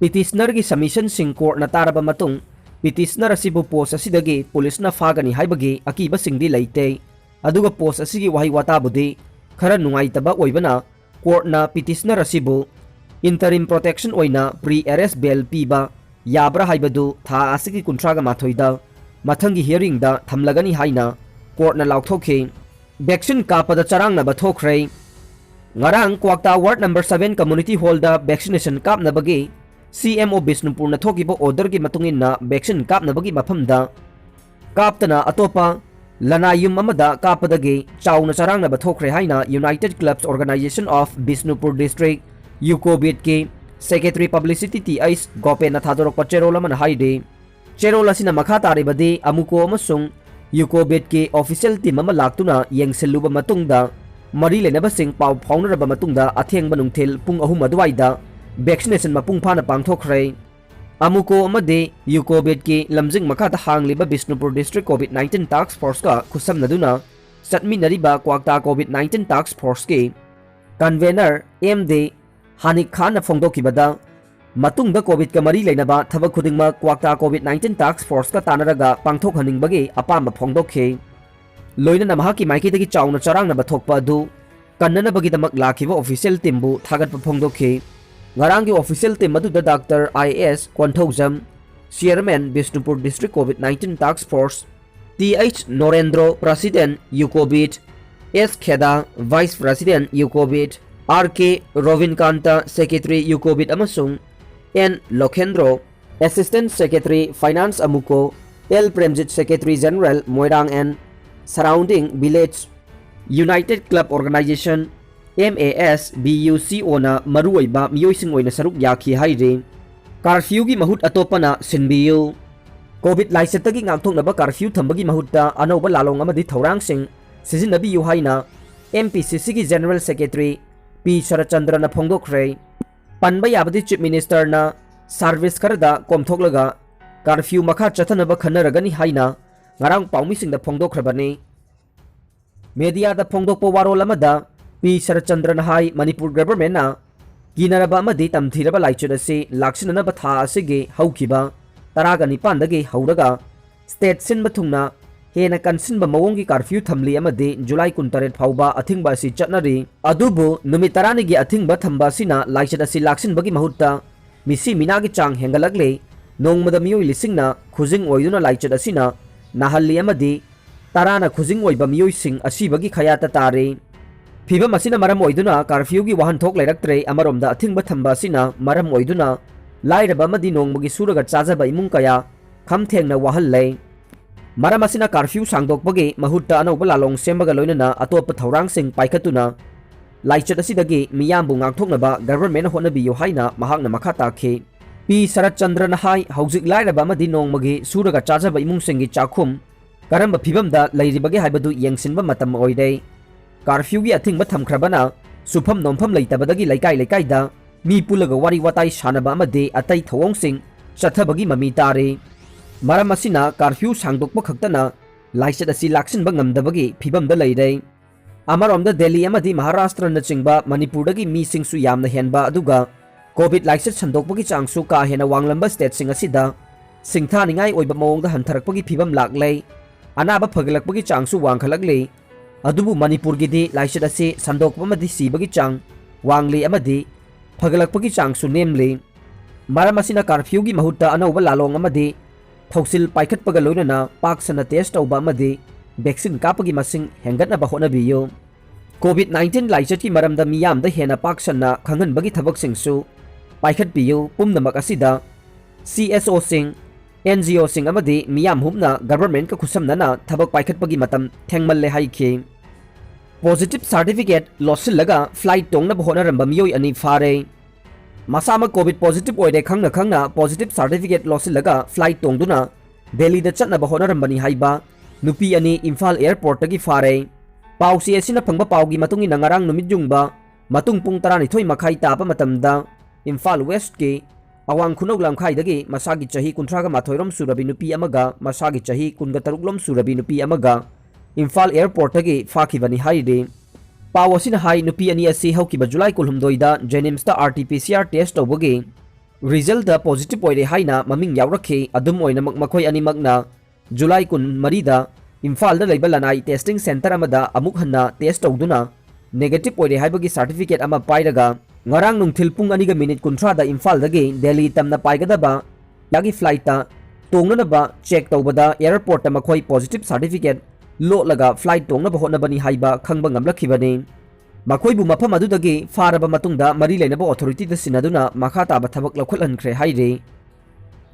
Petitionerꯒꯤ submissionꯁꯤꯡ courtꯅ ꯇꯥꯔꯕ ꯃꯇꯨꯡ, petitioner ꯑꯁꯤꯕꯨ post ꯑꯁꯤꯗꯒꯤ policeꯅ ꯐꯥꯒꯅꯤ ꯍꯥꯏꯕꯒꯤ ꯑꯀꯤꯕꯁꯤꯡꯗꯤ ꯂꯩꯇꯦ꯫ ꯑꯗꯨꯒ post ꯑꯁꯤꯒꯤ ꯋꯥꯍꯩ ꯋꯥꯇꯥꯕꯨꯗꯤ ꯈꯔ ꯅꯨꯡꯉꯥꯏꯇꯕ ꯑꯣꯏꯕꯅ, courtꯅ petitioner ꯑꯁꯤꯕꯨ interim protection ꯑꯣꯏꯅ pre arrest bail ꯄꯤꯕ ꯌꯥꯕ꯭ꯔꯥ ꯍꯥꯏꯕꯗꯨ ꯊꯥ ꯑꯁꯤꯒꯤ ꯀꯨꯟꯊ꯭ꯔꯥꯒ ꯃꯥꯊꯣꯏꯗ ꯃꯊꯪꯒꯤ hearingꯗ ꯊꯝꯂꯒꯅꯤ ꯍꯥꯏꯅ courtꯅ ꯂꯥꯎꯊꯣꯛꯈꯤ꯫ Vaccine ꯀꯥꯞꯄꯗ ꯆꯔꯥꯡꯅꯕ ꯊꯣꯛꯈ꯭ꯔꯦ꯫ ꯉꯔꯥꯡ ꯀ꯭ꯋꯥꯛꯇꯥ ward number seven community hallꯗ vaccination ꯀꯥꯞꯅꯕꯒꯤ C M O ꯕꯤꯁꯅꯨꯄꯨꯔꯅ ꯊꯣꯛꯈꯤꯕ orderꯒꯤ ꯃꯇꯨꯡ ꯏꯟꯅ vaccine ꯀꯥꯞꯅꯕꯒꯤ ꯃꯐꯝꯗ ꯀꯥꯞꯇꯅ ꯑꯇꯣꯞꯄ ꯂꯅꯥꯏ ꯌꯨꯝ ꯑꯃꯗ ꯀꯥꯞꯄꯗꯒꯤ ꯆꯥꯎꯅ ꯆꯔꯥꯡꯅꯕ ꯊꯣꯛꯈ꯭ꯔꯦ ꯍꯥꯏꯅ United Clubs Organization of Bishnupur District, UCOBIDꯀꯤ secretary publicity T H ꯒꯣꯄꯦꯟꯅ ꯊꯥꯗꯣꯔꯛꯄ ꯆꯦꯔꯣꯜ ꯑꯃꯅ ꯍꯥꯏꯔꯤ꯫ ꯆꯦꯔꯣꯜ ꯑꯁꯤꯅ ꯃꯈꯥ ꯇꯥꯔꯤꯕꯗꯤ ꯑꯃꯨꯀꯣ ꯑꯃꯁꯨꯡ UCOBIDꯀꯤ official team ꯑꯃ ꯂꯥꯛꯇꯨꯅ ꯌꯦꯡꯁꯤꯜꯂꯨꯕ ꯃꯇꯨꯡꯗ, ꯃꯔꯤ ꯂꯩꯅꯕꯁꯤꯡ ꯄꯥꯎ ꯐꯥꯎꯅꯔꯕ ꯃꯇꯨꯡꯗ ꯑꯊꯦꯡꯕ ꯅꯨꯡꯊꯤꯜ ꯄꯨꯡ ꯑꯍꯨꯝ ꯑꯗꯨꯋꯥꯏꯗ vaccination ꯃꯄꯨꯡ ꯐꯥꯅ ꯄꯥꯡꯊꯣꯛꯈ꯭ꯔꯦ꯫ ꯑꯃꯨꯀꯣ ꯑꯃꯗꯤ UCOBIDꯀꯤ ꯂꯝꯖꯤꯡ ꯃꯈꯥꯗ ꯍꯥꯡꯂꯤꯕ Bishnupur District COVID nineteen Task Forceꯀ ꯈꯨꯠꯁꯝꯅꯗꯨꯅ ꯆꯠꯃꯤꯟꯅꯔꯤꯕ ꯀ꯭ꯋꯥꯛꯇꯥ COVID nineteen Task Forceꯀꯤ convener M D ꯍꯥꯅꯤꯛ ꯈꯥꯟꯅ ꯐꯣꯡꯗꯣꯛꯈꯤꯕꯗ, ꯃꯇꯨꯡꯗ COVIDꯀ ꯃꯔꯤ ꯂꯩꯅꯕ ꯊꯕꯛ ꯈꯨꯗꯤꯡꯃꯛ ꯀ꯭ꯋꯥꯛꯇꯥ COVID nineteen Task Forceꯀ ꯇꯥꯟꯅꯔꯒ ꯄꯥꯡꯊꯣꯛꯍꯟꯅꯤꯡꯕꯒꯤ ꯑꯄꯥꯝꯕ ꯐꯣꯡꯗꯣꯛꯈꯤ꯫ ꯂꯣꯏꯅꯅ ꯃꯍꯥꯛꯀꯤ ꯃꯥꯏꯀꯩꯗꯒꯤ ꯆꯥꯎꯅ ꯆꯔꯥꯡꯅꯕ ꯊꯣꯛꯄ ꯑꯗꯨ ꯀꯟꯅꯅꯕꯒꯤꯗꯃꯛ ꯂꯥꯛꯈꯤꯕ official teamꯕꯨ ꯊꯥꯒꯠꯄ ꯐꯣꯡꯗꯣꯛꯈꯤ꯫ ꯉꯔꯥꯡꯒꯤ official team ꯑꯗꯨꯗ Doctor I S Konthoujam, Chairman Bishnupur District COVID nineteen Task Force, T H ꯅꯣꯔꯦꯟꯗ꯭ꯔꯣ, President UCOBID, S ꯈꯦꯗꯥ, Vice President UCOBID, R K ꯔꯣꯕꯤꯟꯀꯥꯟꯇ, Secretary UCOBID ꯑꯃꯁꯨꯡ N ꯂꯣꯈꯦꯟꯗ꯭ꯔꯣ, Assistant Secretary Finance ꯑꯃꯨꯀꯣ, L Premjit, Secretary General Moirang and surrounding village, United Club Organization, M A S, B U C Oꯅ ꯃꯔꯨꯑꯣꯏꯕ ꯃꯤꯑꯣꯏꯁꯤꯡ ꯑꯣꯏꯅ ꯁꯔꯨꯛ ꯌꯥꯈꯤ ꯍꯥꯏꯔꯤ꯫ Curfewꯒꯤ ꯃꯍꯨꯠ ꯑꯇꯣꯞꯄꯅ ꯁꯤꯟꯕꯤꯌꯨ꯫ COVID ꯂꯥꯏꯆꯠꯇꯒꯤ ꯉꯥꯛꯊꯣꯛꯅꯕ curfew ꯊꯝꯕꯒꯤ ꯃꯍꯨꯠꯇ ꯑꯅꯧꯕ ꯂꯥꯂꯣꯡ ꯑꯃꯗꯤ ꯊꯧꯔꯥꯡꯁꯤꯡ ꯁꯤꯖꯤꯟꯅꯕꯤꯌꯨ ꯍꯥꯏꯅ MPCCꯒꯤ General Secretary P ꯁꯔꯠꯆꯟꯗ꯭ꯔꯅ ꯐꯣꯡꯗꯣꯛꯈ꯭ꯔꯦ꯫ ꯄꯟꯕ ꯌꯥꯕꯗꯤ Chief Ministerꯅ service ꯈꯔꯗ ꯀꯣꯝꯊꯣꯛꯂꯒ curfew ꯃꯈꯥ ꯆꯠꯊꯅꯕ ꯈꯟꯅꯔꯒꯅꯤ ꯍꯥꯏꯅ ꯉꯔꯥꯡ ꯄꯥꯎꯃꯤꯁꯤꯡꯗ ꯐꯣꯡꯗꯣꯛꯈ꯭ꯔꯕꯅꯤ꯫ Mediaꯗ ꯐꯣꯡꯗꯣꯛꯄ ꯋꯥꯔꯣꯜ ꯑꯃꯗ P ꯁꯔꯠꯆꯟꯗ꯭ꯔꯅ ꯍꯥꯏ, ꯃꯅꯤꯄꯨꯔ governmentꯅ ꯀꯤꯅꯔꯕ ꯑꯃꯗꯤ ꯇꯝꯊꯤꯔꯕ ꯂꯥꯏꯆꯠ ꯑꯁꯤ ꯂꯥꯛꯁꯤꯟꯅꯅꯕ ꯊꯥ ꯑꯁꯤꯒꯤ ꯍꯧꯈꯤꯕ ꯇꯔꯥꯒ ꯅꯤꯄꯥꯟꯗꯒꯤ ꯍꯧꯔꯒ state ꯁꯤꯟꯕ ꯊꯨꯡꯅ ꯍꯦꯟꯅ ꯀꯟꯁꯤꯟꯕ ꯃꯑꯣꯡꯒꯤ curfew ꯊꯝꯂꯤ ꯑꯃꯗꯤ ꯖꯨꯂꯥꯏ ꯀꯨꯟꯇꯔꯦꯠ ꯐꯥꯎꯕ ꯑꯊꯤꯡꯕ ꯑꯁꯤ ꯆꯠꯅꯔꯤ꯫ ꯑꯗꯨꯕꯨ ꯅꯨꯃꯤꯠ ꯇꯔꯥꯅꯤꯒꯤ ꯑꯊꯤꯡꯕ ꯊꯝꯕ ꯑꯁꯤꯅ ꯂꯥꯏꯆꯠ ꯑꯁꯤ ꯂꯥꯛꯁꯤꯟꯕꯒꯤ ꯃꯍꯨꯠꯇ ꯃꯤꯁꯤ ꯃꯤꯅꯥꯒꯤ ꯆꯥꯡ ꯍꯦꯟꯒꯠꯂꯛꯂꯦ꯫ ꯅꯣꯡꯃꯗ ꯃꯤꯑꯣꯏ ꯂꯤꯁꯤꯡꯅ ꯈꯨꯖꯤꯡ ꯑꯣꯏꯗꯨꯅ ꯂꯥꯏꯆꯠ ꯑꯁꯤꯅ ꯅꯥꯍꯜꯂꯤ ꯑꯃꯗꯤ ꯇꯔꯥꯅ ꯈꯨꯖꯤꯡ ꯑꯣꯏꯕ ꯃꯤꯑꯣꯏꯁꯤꯡ ꯑꯁꯤꯕꯒꯤ ꯈꯌꯥꯠꯇ ꯇꯥꯔꯤ꯫ ꯐꯤꯚꯝ ꯑꯁꯤꯅ ꯃꯔꯝ ꯑꯣꯏꯗꯨꯅ curfewꯒꯤ ꯋꯥꯍꯟꯊꯣꯛ ꯂꯩꯔꯛꯇ꯭ꯔꯦ꯫ ꯑꯃꯔꯣꯝꯗ ꯑꯊꯤꯡꯕ ꯊꯝꯕ ꯑꯁꯤꯅ ꯃꯔꯝ ꯑꯣꯏꯗꯨꯅ ꯂꯥꯏꯔꯕ ꯑꯃꯗꯤ ꯅꯣꯡꯃꯒꯤ ꯁꯨꯔꯒ ꯆꯥꯖꯕ ꯏꯃꯨꯡ ꯀꯌꯥ ꯈꯝ ꯊꯦꯡꯅ ꯋꯥꯍꯜꯂꯦ꯫ ꯃꯔꯝ ꯑꯁꯤꯅ curfew ꯁꯥꯡꯗꯣꯛꯄꯒꯤ ꯃꯍꯨꯠꯇ ꯑꯅꯧꯕ ꯂꯥꯂꯣꯡ ꯁꯦꯝꯕꯒ ꯂꯣꯏꯅꯅ ꯑꯇꯣꯞꯄ ꯊꯧꯔꯥꯡꯁꯤꯡ ꯄꯥꯏꯈꯠꯇꯨꯅ ꯂꯥꯏꯆꯠ ꯑꯁꯤꯗꯒꯤ ꯃꯤꯌꯥꯝꯕꯨ ꯉꯥꯛꯊꯣꯛꯅꯕ governmentꯅ ꯍꯣꯠꯅꯕꯤꯌꯨ ꯍꯥꯏꯅ ꯃꯍꯥꯛꯅ ꯃꯈꯥ ꯇꯥꯈꯤ꯫ ꯄꯤ ꯁꯔꯠ ꯆꯟꯗ꯭ꯔꯅ ꯍꯥꯏ, ꯍꯧꯖꯤꯛ ꯂꯥꯏꯔꯕ ꯑꯃꯗꯤ ꯅꯣꯡꯃꯒꯤ ꯁꯨꯔꯒ ꯆꯥꯖꯕ ꯏꯃꯨꯡꯁꯤꯡꯒꯤ ꯆꯥꯛꯈꯨꯝ ꯀꯔꯝꯕ ꯐꯤꯚꯝꯗ ꯂꯩꯔꯤꯕꯒꯦ ꯍꯥꯏꯕꯗꯨ ꯌꯦꯡꯁꯤꯟꯕ ꯃꯇꯝ ꯑꯣꯏꯔꯦ꯫ Curfewꯒꯤ ꯑꯊꯤꯡꯕ ꯊꯝꯈ꯭ꯔꯕꯅ ꯁꯨꯐꯝ ꯅꯣꯝꯐꯝ ꯂꯩꯇꯕꯗꯒꯤ ꯂꯩꯀꯥꯏ ꯂꯩꯀꯥꯏꯗ ꯃꯤ ꯄꯨꯜꯂꯒ ꯋꯥꯔꯤ ꯋꯥꯇꯥꯏ ꯁꯥꯟꯅꯕ ꯑꯃꯗꯤ ꯑꯇꯩ ꯊꯧꯑꯣꯡꯁꯤꯡ ꯆꯠꯊꯕꯒꯤ ꯃꯃꯤ ꯇꯥꯔꯦ꯫ ꯃꯔꯝ ꯑꯁꯤꯅ curfew ꯁꯥꯡꯗꯣꯛꯄ ꯈꯛꯇꯅ ꯂꯥꯏꯆꯠ ꯑꯁꯤ ꯂꯥꯛꯁꯤꯟꯕ ꯉꯝꯗꯕꯒꯤ ꯐꯤꯚꯝꯗ ꯂꯩꯔꯦ꯫ ꯑꯃꯔꯣꯝꯗ ꯗꯦꯜꯂꯤ ꯑꯃꯗꯤ ꯃꯍꯥꯔꯥꯁꯇ꯭ꯔꯅꯆꯤꯡꯕ ꯃꯅꯤꯄꯨꯔꯗꯒꯤ ꯃꯤꯁꯤꯡꯁꯨ ꯌꯥꯝꯅ ꯍꯦꯟꯕ, ꯑꯗꯨꯒ COVID ꯂꯥꯏꯆꯠ ꯁꯟꯗꯣꯛꯄꯒꯤ ꯆꯥꯡꯁꯨ ꯀꯥ ꯍꯦꯟꯅ ꯋꯥꯡꯂꯝꯕ stateꯁꯤꯡ ꯑꯁꯤꯗ ꯁꯤꯡꯊꯥꯅꯤꯡꯉꯥꯏ ꯑꯣꯏꯕ ꯃꯑꯣꯡꯗ ꯍꯟꯊꯔꯛꯄꯒꯤ ꯐꯤꯚꯝ ꯂꯥꯛꯂꯦ꯫ ꯑꯅꯥꯕ ꯐꯒꯠꯂꯛꯄꯒꯤ ꯆꯥꯡꯁꯨ ꯋꯥꯡꯈꯠꯂꯛꯂꯤ꯫ ꯑꯗꯨꯕꯨ ꯃꯅꯤꯄꯨꯔꯒꯤꯗꯤ ꯂꯥꯏꯆꯠ ꯑꯁꯤ ꯁꯟꯗꯣꯛꯄ ꯑꯃꯗꯤ ꯁꯤꯕꯒꯤ ꯆꯥꯡ ꯋꯥꯡꯂꯤ ꯑꯃꯗꯤ ꯐꯒꯠꯂꯛꯄꯒꯤ ꯆꯥꯡꯁꯨ ꯅꯦꯝꯂꯤ꯫ ꯃꯔꯝ ꯑꯁꯤꯅ curfewꯒꯤ ꯃꯍꯨꯠꯇ ꯑꯅꯧꯕ ꯂꯥꯂꯣꯡ ꯑꯃꯗꯤ ꯊꯧꯁꯤꯜ ꯄꯥꯏꯈꯠꯄꯒ ꯂꯣꯏꯅꯅ ꯄꯥꯛ ꯁꯟꯅ test ꯇꯧꯕ ꯑꯃꯗꯤ vaccine ꯀꯥꯞꯄꯒꯤ ꯃꯁꯤꯡ ꯍꯦꯟꯒꯠꯅꯕ ꯍꯣꯠꯅꯕꯤꯌꯨ꯫ COVID nineteen ꯂꯥꯏꯆꯠꯀꯤ ꯃꯔꯝꯗ ꯃꯤꯌꯥꯝꯗ ꯍꯦꯟꯅ ꯄꯥꯛ ꯁꯟꯅ ꯈꯪꯍꯟꯕꯒꯤ ꯊꯕꯛꯁꯤꯡꯁꯨ ꯄꯥꯏꯈꯠꯄꯤꯌꯨ꯫ ꯄꯨꯝꯅꯃꯛ ꯑꯁꯤꯗ CSOꯁꯤꯡ, NGOꯁꯤꯡ ꯑꯃꯗꯤ ꯃꯤꯌꯥꯝ ꯍꯨꯞꯅ governmentꯀ ꯈꯨꯠꯁꯝꯅꯅ ꯊꯕꯛ ꯄꯥꯏꯈꯠꯄꯒꯤ ꯃꯇꯝ ꯊꯦꯡꯃꯜꯂꯦ ꯍꯥꯏꯈꯤ꯫ Positive certificate ꯂꯣꯠꯁꯤꯜꯂꯒ flight ꯇꯣꯡꯅꯕ ꯍꯣꯠꯅꯔꯝꯕ ꯃꯤꯑꯣꯏ ꯑꯅꯤ ꯐꯥꯔꯦ꯫ ꯃꯁꯥꯃꯛ COVID positive ꯑꯣꯏꯔꯦ ꯈꯪꯅ ꯈꯪꯅ positive certificate ꯂꯣꯠꯁꯤꯜꯂꯒ flight ꯇꯣꯡꯗꯨꯅ ꯗꯦꯜꯂꯤꯗ ꯆꯠꯅꯕ ꯍꯣꯠꯅꯔꯝꯕꯅꯤ ꯍꯥꯏꯕ ꯅꯨꯄꯤ ꯑꯅꯤ ꯏꯝꯐꯥꯜ airportꯇꯒꯤ ꯐꯥꯔꯦ꯫ ꯄꯥꯎꯆꯦ ꯑꯁꯤꯅ ꯐꯪꯕ ꯄꯥꯎꯒꯤ ꯃꯇꯨꯡ ꯏꯟꯅ ꯉꯔꯥꯡ ꯅꯨꯃꯤꯠ ꯌꯨꯡꯕ ꯃꯇꯨꯡ ꯄꯨꯡ ꯇꯔꯥꯅꯤꯊꯣꯏ ꯃꯈꯥꯏ ꯇꯥꯕ ꯃꯇꯝꯗ ꯏꯝꯐꯥꯜ Westꯀꯤ ꯑꯋꯥꯡ ꯈꯨꯅꯧ ꯂꯝꯈꯥꯏꯗꯒꯤ ꯃꯁꯥꯒꯤ ꯆꯍꯤ ꯀꯨꯟꯊ꯭ꯔꯥꯒ ꯃꯥꯊꯣꯏꯔꯣꯝ ꯁꯨꯔꯕꯤ ꯅꯨꯄꯤ ꯑꯃꯒ ꯃꯁꯥꯒꯤ ꯆꯍꯤ ꯀꯨꯟꯒ ꯇꯔꯨꯛꯂꯣꯝ ꯁꯨꯔꯕꯤ ꯅꯨꯄꯤ ꯑꯃꯒ ꯏꯝꯐꯥꯜ airportꯇꯒꯤ ꯐꯥꯈꯤꯕꯅꯤ ꯍꯥꯏꯔꯤ꯫ ꯄꯥꯎ ꯑꯁꯤꯅ ꯍꯥꯏ, ꯅꯨꯄꯤ ꯑꯅꯤ ꯑꯁꯤ ꯍꯧꯈꯤꯕ July ꯀꯨꯟꯍꯨꯝꯗꯣꯏꯗ JNIMSꯇ RT-PCR test ꯇꯧꯕꯒꯤ resultꯇ positive ꯑꯣꯏꯔꯦ ꯍꯥꯏꯅ ꯃꯃꯤꯡ ꯌꯥꯎꯔꯛꯈꯤ꯫ ꯑꯗꯨꯝ ꯑꯣꯏꯅꯃꯛ, ꯃꯈꯣꯏ ꯑꯅꯤꯃꯛꯅ July ꯀꯨꯟꯃꯔꯤꯗ ꯏꯝꯐꯥꯜꯗ ꯂꯩꯕ ꯂꯅꯥꯏ testing centre ꯑꯃꯗ ꯑꯃꯨꯛ ꯍꯟꯅ test ꯇꯧꯗꯨꯅ negative ꯑꯣꯏꯔꯦ ꯍꯥꯏꯕꯒꯤ certificate ꯑꯃ ꯄꯥꯏꯔꯒ ꯉꯔꯥꯡ ꯅꯨꯡꯊꯤꯜ ꯄꯨꯡ ꯑꯅꯤꯒ minute ꯀꯨꯟꯊ꯭ꯔꯥꯗ ꯏꯝꯐꯥꯜꯗꯒꯤ ꯗꯦꯜꯂꯤ ꯇꯝꯅ ꯄꯥꯏꯒꯗꯕ ꯌꯥꯒꯤ flightꯇ ꯇꯣꯡꯅꯅꯕ check ꯇꯧꯕꯗ airportꯇ ꯃꯈꯣꯏ positive certificate ꯂꯣꯠꯂꯒ flight ꯇꯣꯡꯅꯕ ꯍꯣꯠꯅꯕꯅꯤ ꯍꯥꯏꯕ ꯈꯪꯕ ꯉꯝꯂꯛꯈꯤꯕꯅꯤ꯫ ꯃꯈꯣꯏꯕꯨ ꯃꯐꯝ ꯑꯗꯨꯗꯒꯤ ꯐꯥꯔꯕ ꯃꯇꯨꯡꯗ ꯃꯔꯤ ꯂꯩꯅꯕ authorityꯗ ꯁꯤꯟꯅꯗꯨꯅ ꯃꯈꯥ ꯇꯥꯕ ꯊꯕꯛ ꯂꯧꯈꯠꯍꯟꯈ꯭ꯔꯦ ꯍꯥꯏꯔꯤ꯫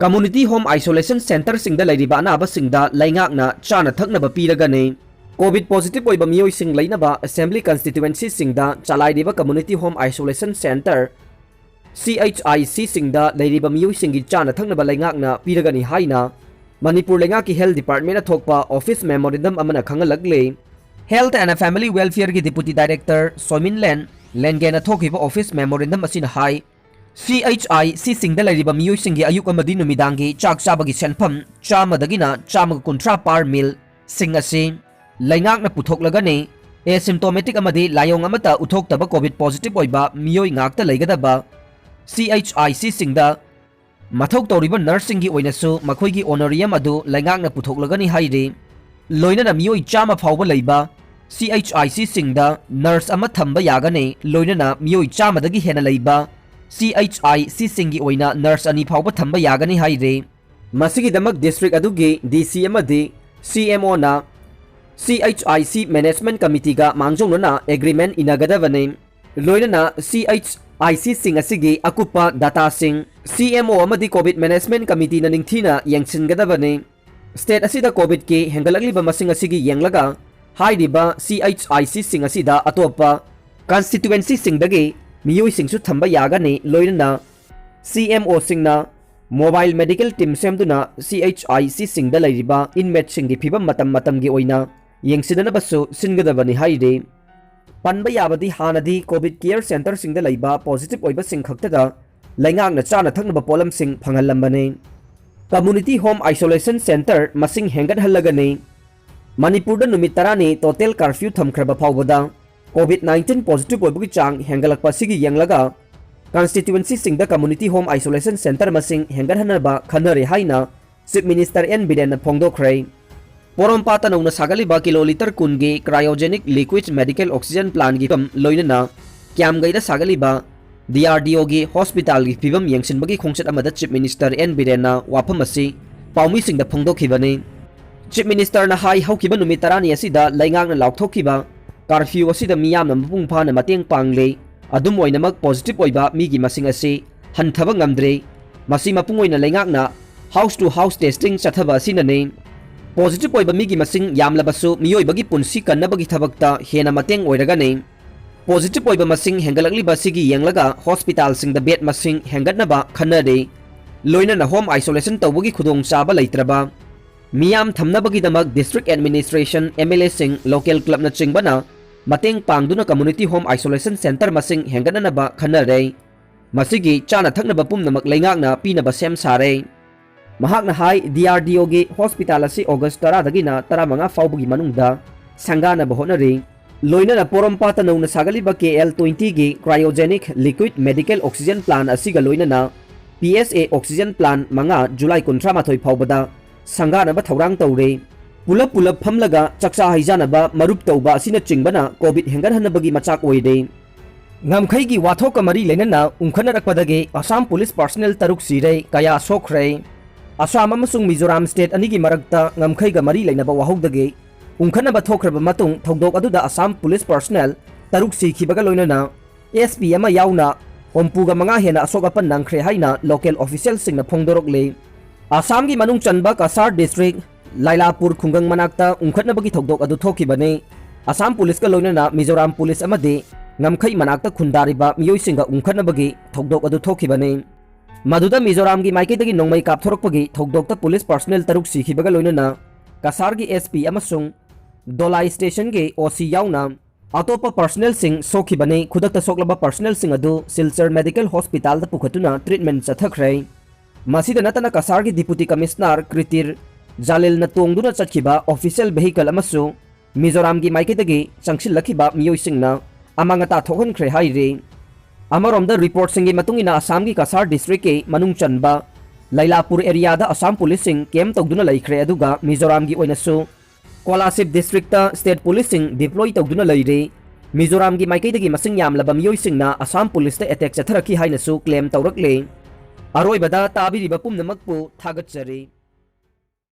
Community home isolation centreꯁꯤꯡꯗ ꯂꯩꯔꯤꯕ ꯑꯅꯥꯕꯁꯤꯡꯗ ꯂꯩꯉꯥꯛꯅ ꯆꯥꯅ ꯊꯛꯅꯕ ꯄꯤꯔꯒꯅꯤ꯫ COVID positive ꯑꯣꯏꯕ ꯃꯤꯑꯣꯏꯁꯤꯡ ꯂꯩꯅꯕ assembly constituencyꯁꯤꯡꯗ ꯆꯂꯥꯏꯔꯤꯕ community home isolation centre, CHICꯁꯤꯡꯗ ꯂꯩꯔꯤꯕ ꯃꯤꯑꯣꯏꯁꯤꯡꯒꯤ ꯆꯥꯅ ꯊꯛꯅꯕ ꯂꯩꯉꯥꯛꯅ ꯄꯤꯔꯒꯅꯤ ꯍꯥꯏꯅ ꯃꯅꯤꯄꯨꯔ ꯂꯩꯉꯥꯛꯀꯤ health departmentꯅ ꯊꯣꯛꯄ office memorandum ꯑꯃꯅ ꯈꯪꯍꯜꯂꯛꯂꯤ꯫ Health and Family Welfareꯒꯤ deputy director ꯁꯣꯏꯃꯤꯟꯂꯦꯟ ꯂꯦꯟꯒꯦꯅ ꯊꯣꯛꯈꯤꯕ office memorandum ꯑꯁꯤꯅ ꯍꯥꯏ, CHICꯁꯤꯡꯗ ꯂꯩꯔꯤꯕ ꯃꯤꯑꯣꯏꯁꯤꯡꯒꯤ ꯑꯌꯨꯛ ꯑꯃꯗꯤ ꯅꯨꯃꯤꯗꯥꯡꯒꯤ ꯆꯥꯛ ꯆꯥꯕꯒꯤ ꯁꯦꯟꯐꯝ ꯆꯥꯝꯃꯗꯒꯤꯅ ꯆꯥꯝꯃꯒ ꯀꯨꯟꯊ꯭ꯔꯥ per mealꯁꯤꯡ ꯑꯁꯤ ꯂꯩꯉꯥꯛꯅ ꯄꯨꯊꯣꯛꯂꯒꯅꯤ꯫ Asymptomatic ꯑꯃꯗꯤ ꯂꯥꯏꯑꯣꯡ ꯑꯃꯠꯇ ꯎꯠꯊꯣꯛꯇꯕ COVID positive ꯑꯣꯏꯕ ꯃꯤꯑꯣꯏ ꯉꯥꯛꯇ ꯂꯩꯒꯗꯕ CHICꯁꯤꯡꯗ ꯃꯊꯧ ꯇꯧꯔꯤꯕ nurseꯁꯤꯡꯒꯤ ꯑꯣꯏꯅꯁꯨ ꯃꯈꯣꯏꯒꯤ honorarium ꯑꯗꯨ ꯂꯩꯉꯥꯛꯅ ꯄꯨꯊꯣꯛꯂꯒꯅꯤ ꯍꯥꯏꯔꯤ꯫ ꯂꯣꯏꯅꯅ ꯃꯤꯑꯣꯏ ꯆꯥꯝꯃ ꯐꯥꯎꯕ ꯂꯩꯕ CHICꯁꯤꯡꯗ nurse ꯑꯃ ꯊꯝꯕ ꯌꯥꯒꯅꯤ, ꯂꯣꯏꯅꯅ ꯃꯤꯑꯣꯏ ꯆꯥꯝꯃꯗꯒꯤ ꯍꯦꯟꯅ ꯂꯩꯕ CHICꯁꯤꯡꯒꯤ ꯑꯣꯏꯅ nurse ꯑꯅꯤ ꯐꯥꯎꯕ ꯊꯝꯕ ꯌꯥꯒꯅꯤ ꯍꯥꯏꯔꯤ꯫ ꯃꯁꯤꯒꯤꯗꯃꯛ district ꯑꯗꯨꯒꯤ DC ꯑꯃꯗꯤ CMOꯅ CHIC Management Committeeꯒ ꯃꯥꯡꯖꯧꯅꯅ agreement ꯏꯅꯒꯗꯕꯅꯤ꯫ ꯂꯣꯏꯅꯅ CHICꯁꯤꯡ ꯑꯁꯤꯒꯤ ꯑꯀꯨꯞꯄ dataꯁꯤꯡ CMO ꯑꯃꯗꯤ COVID Management Committeeꯅ ꯅꯤꯡꯊꯤꯅ ꯌꯦꯡꯁꯤꯟꯒꯗꯕꯅꯤ꯫ State ꯑꯁꯤꯗ COVIDꯀꯤ ꯍꯦꯟꯒꯠꯂꯛꯂꯤꯕ ꯃꯁꯤꯡ ꯑꯁꯤꯒꯤ ꯌꯦꯡꯂꯒ ꯍꯥꯏꯔꯤꯕ CHICꯁꯤꯡ ꯑꯁꯤꯗ ꯑꯇꯣꯞꯄ constituencyꯁꯤꯡꯗꯒꯤ ꯃꯤꯑꯣꯏꯁꯤꯡꯁꯨ ꯊꯝꯕ ꯌꯥꯒꯅꯤ꯫ ꯂꯣꯏꯅꯅ CMOꯁꯤꯡꯅ mobile medical team ꯁꯦꯝꯗꯨꯅ CHICꯁꯤꯡꯗ ꯂꯩꯔꯤꯕ inmateꯁꯤꯡꯒꯤ ꯐꯤꯕꯝ ꯃꯇꯝ ꯃꯇꯝꯒꯤ ꯑꯣꯏꯅ ꯌꯦꯡꯁꯤꯟꯅꯅꯕꯁꯨ ꯁꯤꯟꯒꯗꯕꯅꯤ ꯍꯥꯏꯔꯤ꯫ ꯄꯟꯕ ꯌꯥꯕꯗꯤ ꯍꯥꯟꯅꯗꯤ COVID care centreꯁꯤꯡꯗ ꯂꯩꯕ positive ꯑꯣꯏꯕꯁꯤꯡ ꯈꯛꯇꯗ ꯂꯩꯉꯥꯛꯅ ꯆꯥꯅ ꯊꯛꯅꯕ ꯄꯣꯠꯂꯝꯁꯤꯡ ꯐꯪꯍꯜꯂꯝꯕꯅꯤ꯫ Community home isolation centre ꯃꯁꯤꯡ ꯍꯦꯟꯒꯠꯍꯜꯂꯒꯅꯤ꯫ ꯃꯅꯤꯄꯨꯔꯗ ꯅꯨꯃꯤꯠ ꯇꯔꯥꯅꯤ total curfew ꯊꯝꯈ꯭ꯔꯕ ꯐꯥꯎꯕꯗ COVID nineteen positive ꯑꯣꯏꯕꯒꯤ ꯆꯥꯡ ꯍꯦꯟꯒꯠꯂꯛꯄ ꯑꯁꯤꯒꯤ ꯌꯦꯡꯂꯒ constituencyꯁꯤꯡꯗ community home isolation centre ꯃꯁꯤꯡ ꯍꯦꯟꯒꯠꯍꯟꯅꯕ ꯈꯟꯅꯔꯦ ꯍꯥꯏꯅ Chief Minister N ꯕꯤꯔꯦꯟꯅ ꯐꯣꯡꯗꯣꯛꯈ꯭ꯔꯦ꯫ ꯄꯣꯔꯣꯝꯄꯥꯠꯇ ꯅꯧꯅ ꯁꯥꯒꯠꯂꯤꯕ ꯀꯤꯂꯣ ꯂꯤꯇꯔ ꯀꯨꯟꯒꯤ cryogenic liquid medical oxygen plantꯒꯤ ꯐꯤꯕꯝ, ꯂꯣꯏꯅꯅ ꯀ꯭ꯌꯥꯝꯒꯩꯗ ꯁꯥꯒꯠꯂꯤꯕ DRDOꯒꯤ hospitalꯒꯤ ꯐꯤꯕꯝ ꯌꯦꯡꯁꯤꯟꯕꯒꯤ ꯈꯣꯡꯆꯠ ꯑꯃꯗ Chief Minister N ꯕꯤꯔꯦꯟꯅ ꯋꯥꯐꯝ ꯑꯁꯤ ꯄꯥꯎꯃꯤꯁꯤꯡꯗ ꯐꯣꯡꯗꯣꯛꯈꯤꯕꯅꯤ꯫ Chief Ministerꯅ ꯍꯥꯏ, ꯍꯧꯈꯤꯕ ꯅꯨꯃꯤꯠ ꯇꯔꯥꯅꯤ ꯑꯁꯤꯗ ꯂꯩꯉꯥꯛꯅ ꯂꯥꯎꯊꯣꯛꯈꯤꯕ curfew ꯑꯁꯤꯗ ꯃꯤꯌꯥꯝꯅ ꯃꯄꯨꯡ ꯐꯥꯅ ꯃꯇꯦꯡ ꯄꯥꯡꯂꯦ꯫ ꯑꯗꯨꯝ ꯑꯣꯏꯅꯃꯛ, positive ꯑꯣꯏꯕ ꯃꯤꯒꯤ ꯃꯁꯤꯡ ꯑꯁꯤ ꯍꯟꯊꯕ ꯉꯝꯗ꯭ꯔꯦ꯫ ꯃꯁꯤ ꯃꯄꯨꯡ ꯑꯣꯏꯅ ꯂꯩꯉꯥꯛꯅ house to house testing ꯆꯠꯊꯕ ꯑꯁꯤꯅꯅꯤ꯫ Positive ꯑꯣꯏꯕ ꯃꯤꯒꯤ ꯃꯁꯤꯡ ꯌꯥꯝꯂꯕꯁꯨ ꯃꯤꯑꯣꯏꯕꯒꯤ ꯄꯨꯟꯁꯤ ꯀꯟꯅꯕꯒꯤ ꯊꯕꯛꯇ ꯍꯦꯟꯅ ꯃꯇꯦꯡ ꯑꯣꯏꯔꯒꯅꯤ꯫ Positive ꯑꯣꯏꯕ ꯃꯁꯤꯡ ꯍꯦꯟꯒꯠꯂꯛꯂꯤꯕ ꯑꯁꯤꯒꯤ ꯌꯦꯡꯂꯒ hospitalꯁꯤꯡꯗ bed ꯃꯁꯤꯡ ꯍꯦꯟꯒꯠꯅꯕ ꯈꯟꯅꯔꯤ꯫ ꯂꯣꯏꯅꯅ home isolation ꯇꯧꯕꯒꯤ ꯈꯨꯗꯣꯡꯆꯥꯕ ꯂꯩꯇ꯭ꯔꯕ ꯃꯤꯌꯥꯝ ꯊꯝꯅꯕꯒꯤꯗꯃꯛ district administration, MLAꯁꯤꯡ, local clubꯅꯆꯤꯡꯕꯅ ꯃꯇꯦꯡ ꯄꯥꯡꯗꯨꯅ community home isolation centre ꯃꯁꯤꯡ ꯍꯦꯟꯒꯠꯅꯅꯕ ꯈꯟꯅꯔꯦ꯫ ꯃꯁꯤꯒꯤ ꯆꯥꯅ ꯊꯛꯅꯕ ꯄꯨꯝꯅꯃꯛ ꯂꯩꯉꯥꯛꯅ ꯄꯤꯅꯕ ꯁꯦꯝ ꯁꯥꯔꯦ꯫ ꯃꯍꯥꯛꯅ ꯍꯥꯏ, DRDOꯒꯤ hospital ꯑꯁꯤ August ꯇꯔꯥꯗꯒꯤꯅ ꯇꯔꯥꯃꯉꯥ ꯐꯥꯎꯕꯒꯤ ꯃꯅꯨꯡꯗ ꯁꯪꯒꯥꯅꯕ ꯍꯣꯠꯅꯔꯤ꯫ ꯂꯣꯏꯅꯅ ꯄꯣꯔꯣꯝꯄꯥꯠꯇ ꯅꯧꯅ ꯁꯥꯒꯠꯂꯤꯕ KL twentyꯒꯤ cryogenic liquid medical oxygen plant ꯑꯁꯤꯒ ꯂꯣꯏꯅꯅ PSA oxygen plant ꯃꯉꯥ July ꯀꯨꯟꯊ꯭ꯔꯥ ꯃꯥꯊꯣꯏ ꯐꯥꯎꯕꯗ ꯁꯪꯒꯥꯅꯕ ꯊꯧꯔꯥꯡ ꯇꯧꯔꯦ꯫ ꯄꯨꯂꯞ ꯄꯨꯂꯞ ꯐꯝꯂꯒ ꯆꯥꯛꯆꯥ ꯍꯩꯖꯥꯅꯕ, ꯃꯔꯨꯞ ꯇꯧꯕ ꯑꯁꯤꯅꯆꯤꯡꯕꯅ COVID ꯍꯦꯟꯒꯠꯍꯟꯅꯕꯒꯤ ꯃꯆꯥꯛ ꯑꯣꯏꯔꯦ꯫ ꯉꯝꯈꯩꯒꯤ ꯋꯥꯊꯣꯛꯀ ꯃꯔꯤ ꯂꯩꯅꯅ ꯎꯪꯈꯠꯅꯔꯛꯄꯗꯒꯤ ꯑꯁꯥꯝ police personnel ꯇꯔꯨꯛ ꯁꯤꯔꯦ, ꯀꯌꯥ ꯁꯣꯛꯈ꯭ꯔꯦ꯫ ꯑꯁꯥꯝ ꯑꯃꯁꯨꯡ ꯃꯤꯖꯣꯔꯥꯝ state ꯑꯅꯤꯒꯤ ꯃꯔꯛꯇ ꯉꯝꯈꯩꯒ ꯃꯔꯤ ꯂꯩꯅꯕ ꯋꯥꯍꯧꯗꯒꯤ ꯎꯪꯈꯠꯅꯕ ꯊꯣꯛꯈ꯭ꯔꯕ ꯃꯇꯨꯡ ꯊꯧꯗꯣꯛ ꯑꯗꯨꯗ ꯑꯁꯥꯝ police personnel ꯇꯔꯨꯛ ꯁꯤꯈꯤꯕꯒ ꯂꯣꯏꯅꯅ SP ꯑꯃ ꯌꯥꯎꯅ ꯍꯨꯝꯐꯨꯒ ꯃꯉꯥ ꯍꯦꯟꯅ ꯑꯁꯣꯛ ꯑꯄꯟ ꯅꯪꯈ꯭ꯔꯦ ꯍꯥꯏꯅ local officialꯁꯤꯡꯅ ꯐꯣꯡꯗꯣꯔꯛꯂꯤ꯫ ꯑꯁꯥꯝꯒꯤ ꯃꯅꯨꯡ ꯆꯟꯕ ꯀꯁꯥꯔ district ꯂꯥꯏꯂꯥꯄꯨꯔ ꯈꯨꯡꯒꯪ ꯃꯅꯥꯛꯇ ꯎꯪꯈꯠꯅꯕꯒꯤ ꯊꯧꯗꯣꯛ ꯑꯗꯨ ꯊꯣꯛꯈꯤꯕꯅꯤ꯫ ꯑꯁꯥꯝ policeꯀ ꯂꯣꯏꯅꯅ ꯃꯤꯖꯣꯔꯥꯝ police ꯑꯃꯗꯤ ꯉꯝꯈꯩ ꯃꯅꯥꯛꯇ ꯈꯨꯟꯗꯥꯔꯤꯕ ꯃꯤꯑꯣꯏꯁꯤꯡꯒ ꯎꯪꯈꯠꯅꯕꯒꯤ ꯊꯧꯗꯣꯛ ꯑꯗꯨ ꯊꯣꯛꯈꯤꯕꯅꯤ꯫ ꯃꯗꯨꯗ ꯃꯤꯖꯣꯔꯥꯝꯒꯤ ꯃꯥꯏꯀꯩꯗꯒꯤ ꯅꯣꯡꯃꯩ ꯀꯥꯞꯊꯣꯔꯛꯄꯒꯤ ꯊꯧꯗꯣꯛꯇ police personnel ꯇꯔꯨꯛ ꯁꯤꯈꯤꯕꯒ ꯂꯣꯏꯅꯅ ꯀꯁꯥꯔꯒꯤ SP ꯑꯃꯁꯨꯡ ꯗꯣꯂꯥꯏ stationꯒꯤ OC ꯌꯥꯎꯅ ꯑꯇꯣꯞꯄ personnelꯁꯤꯡ ꯁꯣꯛꯈꯤꯕꯅꯤ꯫ ꯈꯨꯗꯛꯇ ꯁꯣꯛꯂꯕ personnelꯁꯤꯡ ꯑꯗꯨ ꯁꯤꯜꯆꯔ medical hospitalꯗ ꯄꯨꯈꯠꯇꯨꯅ treatment ꯆꯠꯊꯈ꯭ꯔꯦ꯫ ꯃꯁꯤꯗ ꯅꯠꯇꯅ ꯀꯁꯥꯔꯒꯤ deputy commissioner ꯀ꯭ꯔꯤꯇꯤꯔ ꯖꯥꯂꯤꯜꯅ ꯇꯣꯡꯗꯨꯅ ꯆꯠꯈꯤꯕ official vehicle ꯑꯃꯁꯨ ꯃꯤꯖꯣꯔꯥꯝꯒꯤ ꯃꯥꯏꯀꯩꯗꯒꯤ ꯆꯪꯁꯤꯜꯂꯛꯈꯤꯕ ꯃꯤꯑꯣꯏꯁꯤꯡꯅ ꯑꯃꯥꯡ ꯑꯇꯥ ꯊꯣꯛꯍꯟꯈ꯭ꯔꯦ ꯍꯥꯏꯔꯤ꯫ ꯑꯃꯔꯣꯝꯗ, ꯔꯤꯄꯣꯔꯠꯁꯤꯡꯒꯤ ꯃꯇꯨꯡ ꯏꯟꯅ, ꯑꯁꯥꯝꯒꯤ ꯀꯁꯥꯔ ꯗꯤꯁꯇ꯭ꯔꯤꯛꯀꯤ ꯃꯅꯨꯡ ꯆꯟꯕ ꯂꯩꯂꯥꯄꯨꯔ ꯑꯦꯔꯤꯌꯥꯗ ꯑꯁꯥꯝ ꯄꯨꯂꯤꯁꯁꯤꯡ ꯀꯦꯝ ꯇꯧꯗꯨꯅ ꯂꯩꯈ꯭ꯔꯦ, ꯑꯗꯨꯒ ꯃꯤꯖꯣꯔꯥꯝꯒꯤ ꯑꯣꯏꯅꯁꯨ ꯀꯣꯂꯥꯁꯤꯕ ꯗꯤꯁꯇ꯭ꯔꯤꯛꯇ ꯁ꯭ꯇꯦꯠ ꯄꯨꯂꯤꯁꯁꯤꯡ ꯗꯤꯄ꯭ꯂꯣꯏ ꯇꯧꯗꯨꯅ ꯂꯩꯔꯤ꯫ ꯃꯤꯖꯣꯔꯥꯝꯒꯤ ꯃꯥꯏꯀꯩꯗꯒꯤ ꯃꯁꯤꯡ ꯌꯥꯝꯂꯕ ꯃꯤꯑꯣꯏꯁꯤꯡꯅ ꯑꯁꯥꯝ ꯄꯨꯂꯤꯁꯇ ꯑꯦꯇꯦꯛ ꯆꯠꯊꯔꯛꯈꯤ ꯍꯥꯏꯅꯁꯨ ꯀ꯭ꯂꯦꯝ ꯇꯧꯔꯛꯂꯤ꯫ ꯑꯔꯣꯏꯕꯗ, ꯇꯥꯕꯤꯔꯤꯕ ꯄꯨꯝꯅꯃꯛꯄꯨ ꯊꯥꯒꯠꯆꯔꯤ꯫